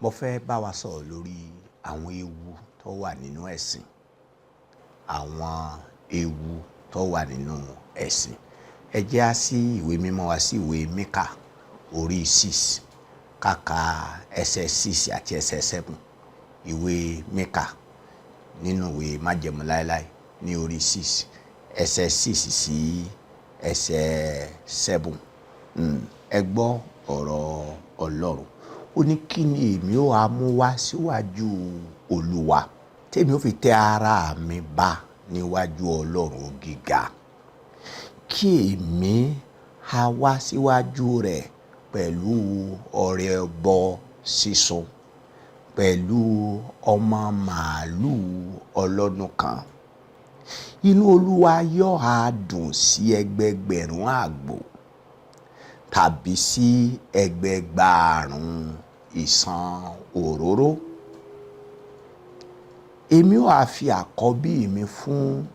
Mo fẹ́ bá wa sọ̀rọ̀ lórí àwọn ewu tó wà nínú ẹ̀sìn. Àwọn ewu tó wà nínú ẹ̀sìn. Ẹ jẹ́ á sí ìwé mímọ́ wa sí ìwé Míkà orí 6, ká ka ẹsẹ̀ 6 àti ẹsẹ̀ 7. Ìwé Míkà nínú ìwé Májẹ̀mú Láíláí ní orí 6, ẹsẹ̀ 6 sí ẹsẹ̀ 7. Ẹ gbọ́ ọ̀rọ̀ Ọlọ́run. Ó ní, kí ni èmi ó ha mú wá síwájú Olúwa, tí èmi ó fi tẹ ara mi ba níwájú Ọlọ́run gíga? Kí èmi ha wá síwájú rẹ̀ pẹ̀lú ọrẹ ẹbọ sísun, pẹ̀lú ọmọ màlúù ọlọ́dún kan. Inú Olúwa yóò ha dùn sí ẹgbẹẹgbẹ̀rún àgbò, tàbí sí ẹgbẹẹgbàárùn ìṣàn òróró? Èmi ó ha fi àkọ́bí mi fún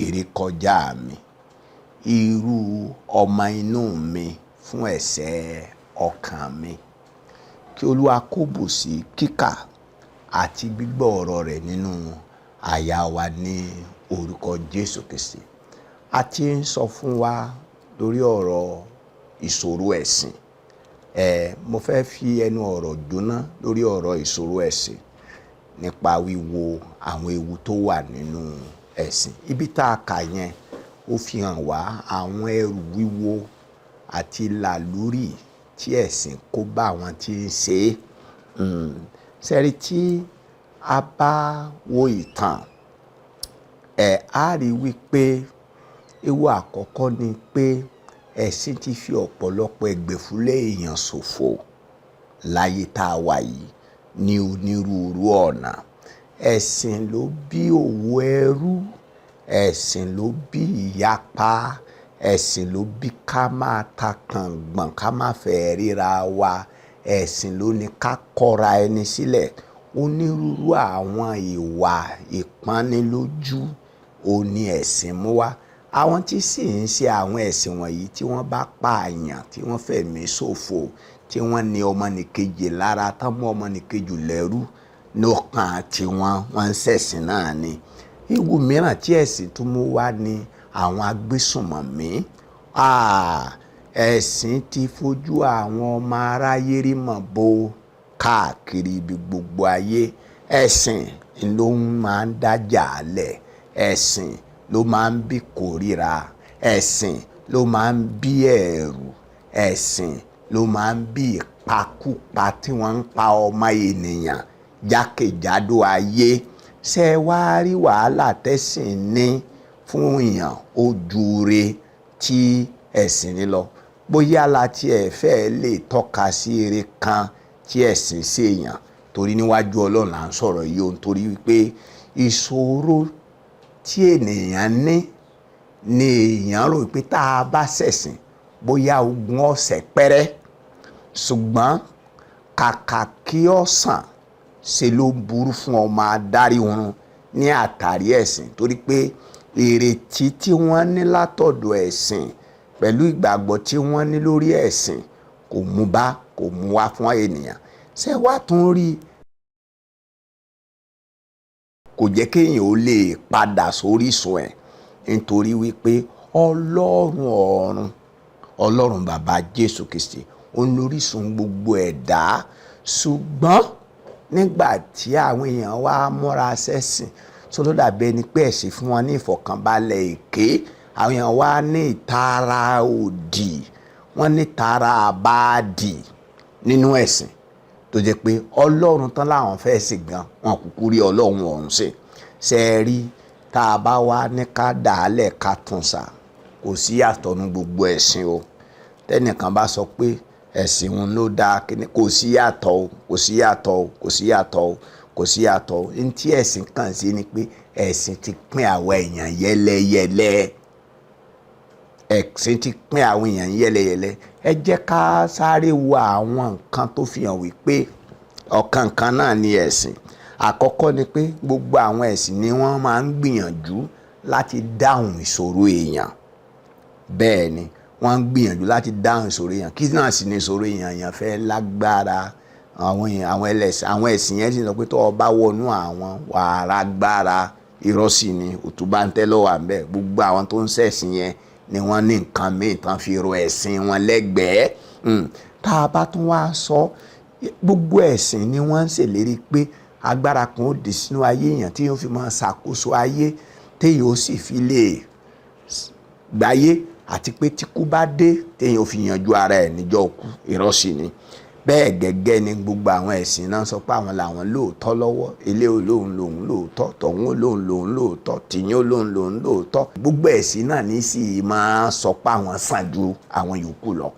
ìrékọjá mi, irú ọmọ inú mi fún ẹ̀ṣẹ̀ ọkàn mi? Kí Olúwa kó bù sí kíkà àti gbígbọ́ ọ̀rọ̀ rẹ̀ nínú àyà wa ní orúkọ Jésù Kristi. A ti ń sọ fún wa lórí ọ̀rọ̀ ìṣòro ẹ̀sìn. Mo fẹ́ fi ẹnu ọ̀rọ̀ jóná lórí ọ̀rọ̀ ìṣòro ẹ̀sìn nípa wíwo àwọn ewu tó wà nínú ẹ̀sìn. Ibi tá a kà yẹn, ó fi hàn wá àwọn ẹrù wíwo àti làlúrì tí ẹ̀sìn kó bá àwọn tí ń ṣe é. Ṣẹ́rí tí a bá wo ìtàn, á rí wípé ewu àkọ́kọ́ ni pé ẹ̀sìn ti fi ọ̀pọ̀lọpọ̀ ẹgbẹ̀fúlẹ̀ èèyàn ṣòfò láyé tá a wà yìí ní onírúurú ọ̀nà. Ẹ̀sìn ló bí òwò ẹrú, ẹ̀sìn ló bí ìyapa, ẹ̀sìn ló bí ká máa ta kàngbọ̀n, ká má fẹ́ ríra wa, ẹ̀sìn ló ní ká kọra ẹni sílẹ̀. Onírúurú àwọn ìwà ìpọ́nilójú òní ẹ̀sìn mú wá. Àwọn tí sì ń ṣe àwọn ẹ̀sìn wọ̀nyí, tí wọ́n bá pààyàn, tí wọ́n fẹ̀mí ṣòfò, tí wọ́n ní ọmọnìkejì lára, tán mú ọmọnìkejì lẹ́rú lọ́kàn tí wọ́n ń ṣẹ̀sìn náà ni. Ewu mìíràn tí ẹ̀sìn tún mú wá ni àwọn agbésùnmọ̀mí. Ẹ̀sìn ti fojú àwọn ọmọ aráyé rí mọ̀ bo káàkiri ibi gbogbo ayé. Ẹ̀sìn ló máa ń dájà lẹ̀, ẹ̀sìn ló máa ń bí kórìíra, ẹ̀sìn ló máa ń bí ẹ̀rù, ẹ̀sìn ló máa ń bí ìpakúpa tí wọ́n ń pa ọmọ ènìyàn jákèjádò ayé. Ṣé wá rí wàhálà tẹ́sìn ní fún èèyàn ó ju ire tí ẹ̀sìn ní lọ? Bóyá la tí ẹ fẹ́ lè tọ́ka sí ere kan tí ẹ̀sìn ṣe èèyàn, torí níwájú Ọlọ́run là ń sọ̀rọ̀ yìí o, nítorí wípé ìṣòro tí ènìyàn ní ni èèyàn rò pé tá a bá ṣẹ̀sìn, bóyá ogún ọ̀sẹ̀ pẹ́rẹ́, ṣùgbọ́n kàkà kí ọ̀sán ṣe ló burú fún ọmọ adarí oorun ní àtàrí ẹ̀sìn, torí pé ìrètí tí wọ́n ní látọ̀dọ̀ ẹ̀sìn pẹ̀lú ìgbàgbọ́ tí wọ́n ní lórí ẹ̀sìn kò mú bá, kò mú wá fún ènìyàn. Ṣé wàá tún rí, kò jẹ́ kéèyàn ó lè padà sórísun ẹ̀, nítorí wípé Ọlọ́run ọ̀run, Ọlọ́run bàbá Jésù Kristi, òun lórísun gbogbo ẹ̀dá. Ṣùgbọ́n nígbà tí àwọn èèyàn wá múra sẹ́sìn tó ló dàbí ẹni pé ẹ̀sìn fún wọn ní ìfọ̀kànbalẹ̀ èké, àwọn èèyàn wá ní ìtara òdì, wọ́n ní ìtara àbáàdì nínú ẹ̀sìn, tó jẹ́ pé Ọlọ́run tán láwọn fẹ́ sìn gan, wọn kúkú rí Ọlọ́run ọ̀hún sìn. Ṣe é rí, tá a bá wá ní ká dàálẹ̀ ká tún sà, kò sí àtọ̀nù gbogbo ẹ̀sìn o. Tẹ́nìkan bá sọ pé ẹ̀sìn òun ló dáa, kò sí yàtọ̀ o, kò sí yàtọ̀ o, kò sí yàtọ̀ o, kò sí yàtọ̀ o. Ní tí ẹ̀sìn kàn sí ni pé ẹ̀sìn ti pín àwọn èèyàn yẹ́lẹ́yẹ́lẹ́. Ẹ̀sìn ti pín àwọn èèyàn yẹ́lẹ́yẹ́lẹ́. Ẹ jẹ́ ká sáré wo àwọn nǹkan tó fi hàn wípé ọ̀kan kan náà ni ẹ̀sìn. Àkọ́kọ́ ni pé gbogbo àwọn ẹ̀sìn ni wọ́n máa ń gbìyànjú láti dáhùn ìṣòro èèyàn. Bẹ́ẹ̀ ni, wọ́n ń gbìyànjú láti dáhùn ìṣòro èèyàn. Kí náà sì ni ìṣòro èèyàn? Èèyàn fẹ́ lágbára, Àwọn èèyàn, àwọn ẹlẹ́sìn, àwọn ẹ̀sìn yẹn sì sọ pé tó o bá wọnú àwọn, wàá gbára. Irọ́ sì ni, òtúbá ń tẹ́ lọ́wọ́ à ń bẹ̀. Gbogbo àwọn tó ń ṣẹ̀sìn yẹn ni wọ́n ní nǹkan míì tán fi ro ẹ̀sìn wọn lẹ́gbẹ̀ẹ́. Tá a bá tún wá sọ, gbogbo ẹ̀sìn ni wọ́n ń ṣèlérí pé agbára kan ó dé sínú ayé èèyàn tí yóò fi máa ṣàkóso ayé, téèyàn ó sì fi lè gbáyé, àti pé tí kú bá dé, téèyàn ó fi yanjú ara ẹ̀ níjọ́ kú. Irọ́ sì ni. Bẹ́ẹ̀ gẹ́gẹ́ ni gbogbo àwọn ẹ̀sìn náà sọ pé àwọn làwọn lóòótọ́ lọ́wọ́. Ilé olóhùn lòun lóòótọ́, tọ̀hún olóhùn lòun lóòótọ́, tìyín olóhùn lòun lóòótọ́. Gbogbo ẹ̀sìn náà ní sì máa sọ pé àwọn sàn ju àwọn yòókù lọ.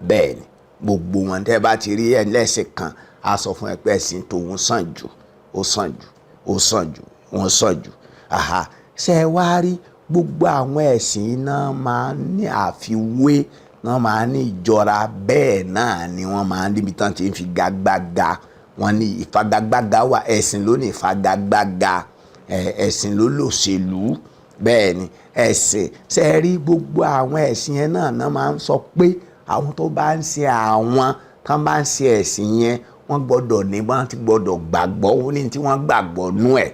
Bẹ́ẹ̀ ni gbogbo wọn, tẹ́ bá ti rí ẹlẹ́sìn kan, á sọ fún ẹ pé ẹ̀sìn tòun sàn jù, ó sàn jù, ó sàn jù, wọ́n sàn jù. Àhà, ṣé ẹ wá rí, gbogbo àwọn ẹ̀sìn náà máa ń ní àfiwé, wọ́n máa ń ní ìjọra. Bẹ́ẹ̀ náà ni wọ́n máa ń níbi tán ti ń fi gagbága. Wọ́n ní ìfagagbága wà. Ẹ̀sìn ló ní ìfagagbága, ẹ̀sìn ló lòṣèlú. Bẹ́ẹ̀ ni ẹ̀sìn ṣe rí. Gbogbo àwọn ẹ̀sìn yẹn náà náà máa ń sọ pé àwọn tó bá ń ṣe, àwọn tán bá ń ṣe ẹ̀sìn yẹn, wọ́n gbọ́dọ̀ ní, wọ́n ti gbọ́dọ̀ gbàgbọ́, ó ní tí wọ́n gbàgbọ́ nú ẹ̀,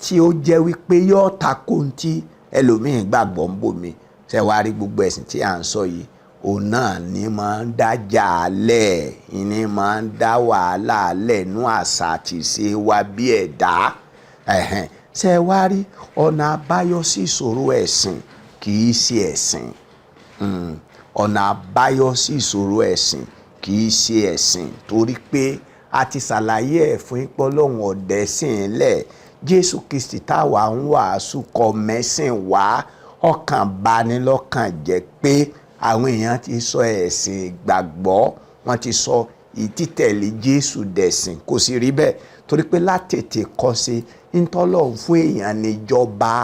tí ó jẹ́ wípé yóò tako tí ẹlòmíín gbàgbọ́ ń bòmí. Ṣe wá rí, gbogbo ẹ̀sìn tí à ń sọ yìí, òun náà ní máa ń dájà lẹ̀, ní máa ń dá wàhálà lẹ̀ nú àṣà àti ìṣe wa bí ẹ̀dá. Ṣe wá rí, ọ̀nà àbáyọ sí ìṣòro ẹ̀sìn kì í ṣe ẹ̀sìn. Ọ̀nà àbáyọ sí ìṣòro ẹ̀sìn kì í ṣe ẹ̀sìn, torí pé a ti ṣàlàyé ẹ̀ fún ipò Ọlọ́run ọ̀dẹ́sìn lẹ̀. Jésù Kristi táwa ń wàásù kọ mẹ́sìn wá. Ọkàn bani lọ́kàn jẹ́ pé àwọn èèyàn ti sọ ẹ̀sìn ìgbàgbọ́, wọ́n ti sọ ìtítẹ̀lé Jésù dẹ̀sìn. Kò sì rí bẹ́ẹ̀, torí pé látètè kọ́ sí ntọ́lọ́run fún èèyàn níjọba,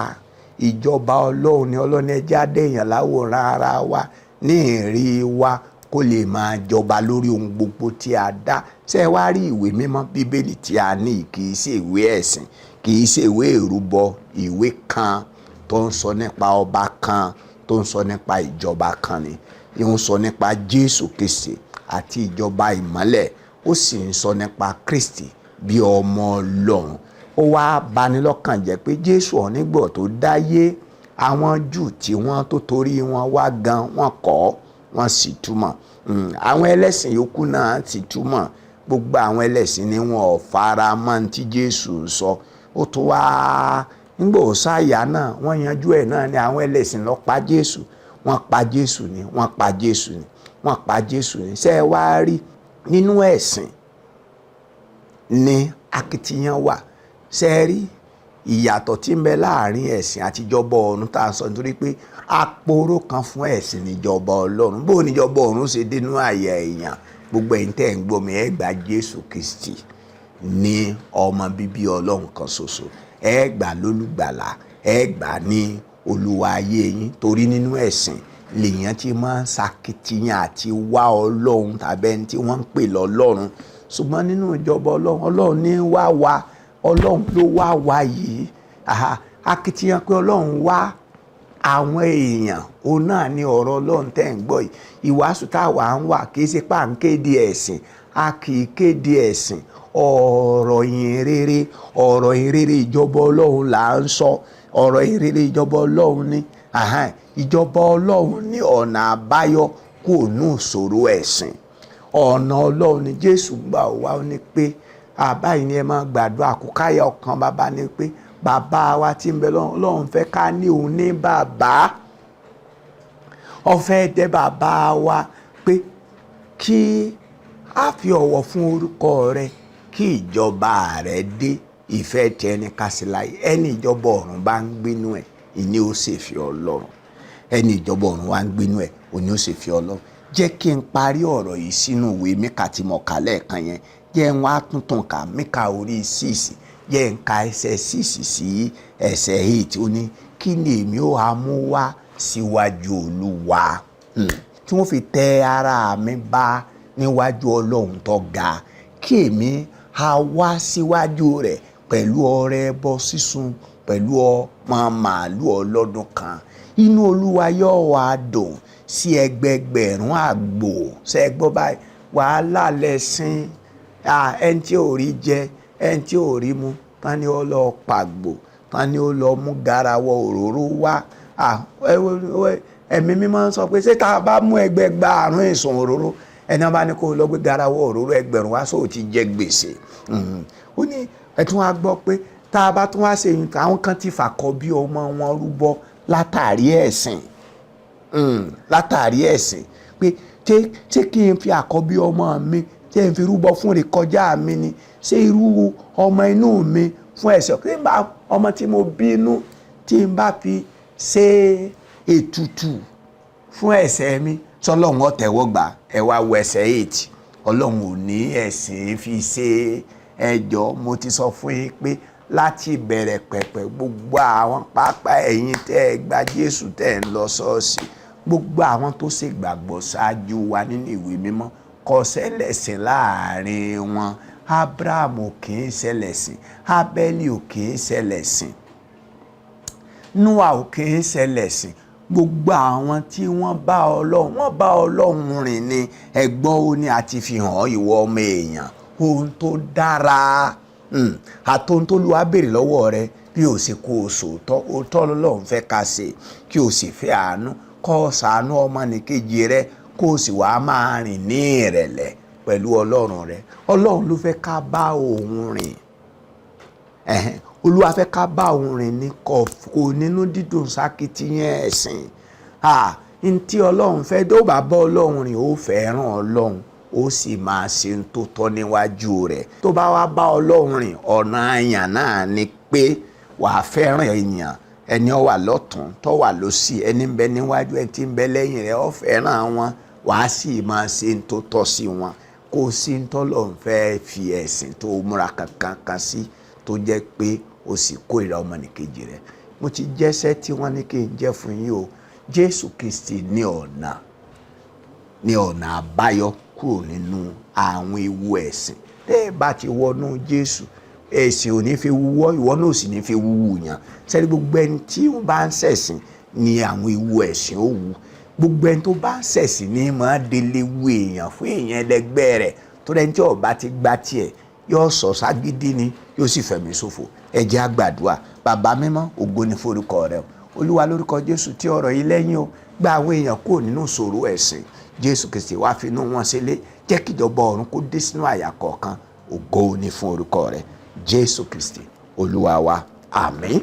ìjọba Ọlọ́run ni. Ọlọ́run ẹjẹ́ adé èèyàn láwòrán ara wa ní ìrí wa, kó lè máa jọba lórí ohun gbogbo tí a dá. Ṣé ẹ wá rí, ìwé mímọ́ Bíbélì tí a ní kì í ṣe ìwé ẹ̀sìn, kì í ṣe ìwé ìrúbọ. Ìwé kan tó ń sọ nípa ọba kan, tó ń sọ nípa ìjọba kan ni. Ó ń sọ nípa Jésù Kristi àti ìjọba ìmọ́lẹ̀. Ó sì ń sọ nípa Kristi bí ọmọ Ọlọ́run. Ó wá bani lọ́kàn jẹ́ pé Jésù ọ̀nígbọ̀ tó dáyé, àwọn Júù tí wọ́n tó torí wọn wá gan, wọ́n kọ́, wọ́n sì túmọ̀. Àwọn ẹlẹ́sìn yòókù náà sì túmọ̀. Gbogbo àwọn ẹlẹ́sìn ni wọn ò fara mọ́ tí Jésù ń sọ. Ó tún wá nígbà òsáyà náà, wọ́n yanjú ẹ̀ náà ni. Àwọn ẹlẹ́sìn lọ pa Jésù. Wọ́n pa Jésù ni, wọ́n pa Jésù ni, wọ́n pa Jésù ni. Ṣé ẹ wá rí, nínú ẹ̀sìn ní akitiyan wà. Ṣé ẹ rí ìyàtọ̀ tí ń bẹ láàrin ẹ̀sìn àti ìjọba ọ̀run tá a sọ? Nítorí pé àpòrò kan fún ẹ̀sìn níjọba Ọlọ́run. Bó níjọba ọ̀run ṣe dénú àyà èèyàn? Gbogbo ẹ̀yin tẹ́ ń gbọ́ mi, ẹ gba Jésù Kristi ní ọmọ bíbí Ọlọ́run kan ṣoṣo, ẹ gbà lólùgbàlà, ẹ gbà ní Olúwa ayé yín. Torí nínú ẹ̀sìn lèèyàn ti máa ń ṣakitiyan àti wá Ọlọ́run tàbí ẹni tí wọ́n ń pè lọ́lọ́run. Ṣùgbọ́n nínú ìjọba Ọlọ́run, Ọlọ́run ní wá wa. Ọlọ́run ló wá wa yìí. Akitiyan pé Ọlọ́run wá àwọn èèyàn, òun náà ni ọ̀rọ̀ Ọlọ́run tẹ́ ń gbọ́ yìí. Ìwàásù táwa ń wà kì í ṣe pà ń kéde ẹ̀sìn. A kì í kéde ẹ̀sìn. Ọ̀rọ̀ ìyìn rere, ọ̀rọ̀ ìyìn rere ìjọba Ọlọ́run là ń sọ. Ọ̀rọ̀ ìyìn rere ìjọba Ọlọ́run ni. Ìjọba Ọlọ́run ní ọ̀nà àbáyọ kúrò ní ìṣòro ẹ̀sìn. Ọ̀nà Ọlọ́run ni Jésù gbà wá. Ó ní pé àbáyìí ni ẹ máa gbàdúrà kó káyà ọkàn bàbá ni pé bàbá wa tí ń bẹ lọ́run. Ọlọ́run fẹ́ ká ní òun ní bàbá. Ó fẹ́ jẹ́ bàbá wa, pé kí a fi ọ̀wọ̀ fún orúkọ rẹ, kí ìjọba rẹ dé, ìfẹ́ tí ẹni ká sí láyé. Ẹni ìjọba ọ̀run bá ń gbénú ẹ̀, ìní ó sì fi Ọlọ́run. Ẹni ìjọba ọ̀run wá ń gbénú ẹ̀, òní ó sì fi Ọlọ́run. Jẹ́ kí n parí ọ̀rọ̀ yìí sínú ìwé Míkà tí mo kà lẹ́ẹ̀kan yẹn. Jẹ́ n wá tuntun kà, Míkà orí 6. Jẹ́ n ka ẹsẹ̀ 6 sí ẹsẹ̀ 8. Ó ní, "Kí ni èmi ó ha mú wá síwájú Olúwa tí wọ́n fi tẹ ara mi bá níwájú Ọlọ́run tó ga? Kí èmi ha wá síwájú rẹ̀ pẹ̀lú ọrẹ ẹbọ sísun, pẹ̀lú ọmọ màálù ọlọ́dún kan. Inú Olúwa yóò wá dùn sí ẹgbẹgbẹ̀rún àgbò." Ṣe é gbọ́ báyìí? Wàhálà lẹ̀sìn. Ẹni tí ò rí jẹ, ẹni tí ò rí mu, tán ni ó lọ pàgbò, tán ni ó lọ mú garawa òróró wá. Ẹ̀mí mímọ́ sọ pé ṣé tá a bá mú ẹgbẹgbàárún ìsùn òróró, ẹni wọn bá ní kó lọ gbé garawa òróró 1000 wá, sóò ti jẹ gbèsè? Ó ní ẹ tún wá gbọ́ pé tá a bá tún wá ṣe yìí, àwọn kan ti fàkọ́bí ọmọ wọn rúbọ látàrí ẹ̀sìn, látàrí ẹ̀sìn, pé ṣé kí n fi àkọ́bí ọmọ mi, ṣé n fi rúbọ fún ìrékọjá mi ni? Ṣé irú ọmọ inú mi fún ẹ̀ṣẹ̀? Kí n bá ọmọ tí mo bínú, tí n bá fi ṣe ètùtù fún ẹ̀ṣẹ̀ mi, sọlọ́run ó tẹ́wọ́ gbà? Ẹ wá wo ẹsẹ̀ 8. Ọlọ́run ò ní ẹ̀sìn fi ṣe ẹjọ́. Mo ti sọ fún yín pé láti bẹ̀rẹ̀ pẹ̀pẹ̀, gbogbo àwọn, pàápàá ẹ̀yin tẹ́ ẹ gba Jésù, tẹ́ ẹ ń lọ ṣọ́ọ̀ṣì, gbogbo àwọn tó ṣe gbàgbọ́ ṣáájú wa nínú ìwé mímọ́, kò ṣẹlẹ̀sìn láàrin wọn. Abraham ò kì í ṣẹlẹ̀sìn, Abẹ́lì ò kì í ṣẹlẹ̀sìn, Noah ò kì í ṣẹlẹ̀sìn. Gbogbo àwọn tí wọ́n bá Ọlọ́run, wọ́n bá Ọlọ́run rìn ni. Ẹ̀gbọ́n, ó ní àti fi hàn ìwọ ọmọ èèyàn ohun tó dára àtohun tó Olúwa béèrè lọ́wọ́ rẹ, bí o sì kó o sòótọ́. Òótọ́ lọ́lọ́run fẹ́ ká ṣe, kí o sì fẹ́ àánú, kó o ṣàánú ọmọnìkejì rẹ, kó o sì wàá máa rìn ní ìrẹ̀lẹ̀ pẹ̀lú Ọlọ́run rẹ. Ọlọ́run ló fẹ́ ká bá òun rìn. Olúwa fẹ́ ká bá òun rìn ní kò nínú dídùn sákìtìyàn ẹ̀sìn. Ntí Ọlọ́run fẹ́, tó bá bá Ọlọ́run rìn, ó fẹ́ràn Ọlọ́run, ó sì máa ṣe ń tó tọ́ níwájú rẹ̀. Tó bá wá bá Ọlọ́run rìn, ọ̀nà àyàn náà ni pé wàá fẹ́ràn èèyàn, ẹni ó wà lọ́tún, tó wà lósì, ẹni ń bẹ níwájú, ẹni tí ń bẹ lẹ́yìn rẹ̀, ó fẹ́ràn wọn, wàá sì máa ṣe ń tó tọ́ sí wọn. Kó sí ń tọ́lọ́run fẹ́ fi ẹ̀sìn tó múra kankan kan sí, tó jẹ́ pé o sì kórìíra ọmọnìkejì rẹ̀. Mo ti jẹ́sẹ́ tí wọ́n ní kí n jẹ́ fún yín o. Jésù Kristi ní ọ̀nà, ní ọ̀nà àbáyọ kúrò nínú àwọn ewu ẹ̀sìn. Tẹ́ ẹ bá ti wọnú Jésù, ẹ̀sìn ò ní fi wúwọ́, ìwọ náà ò sì ní fi wúwú yàn. Sẹ́ni gbogbo ẹni tí ó bá ń ṣẹ̀sìn ni àwọn ewu ẹ̀sìn ó wù. Gbogbo ẹni tó bá ń ṣẹ̀sìn ní máa délé wu èèyàn fún èèyàn ẹlẹgbẹ́ rẹ̀, tó rẹni tí ó bá ti gbá tiẹ̀, yóò sọ ságídí ni, yóò sì fẹ̀mí ṣòfò. Ẹ jẹ́ á gbàdúrà. Bàbá mímọ́, ògo ni forúkọ rẹ o. Olúwa, lórúkọ Jésù, tí ọ̀rọ̀ yìí lẹ́yìn o, gba àwọn èèyàn kúrò nínú ìṣòro ẹ̀sìn. Jésù Kristi, wá finú wọn sílé, jẹ́ kíjọba ọ̀run kó dé sínú àyà kọ̀ọ̀kan. Ògo ni fún orúkọ rẹ, Jésù Kristi Olúwa wa. Àmín.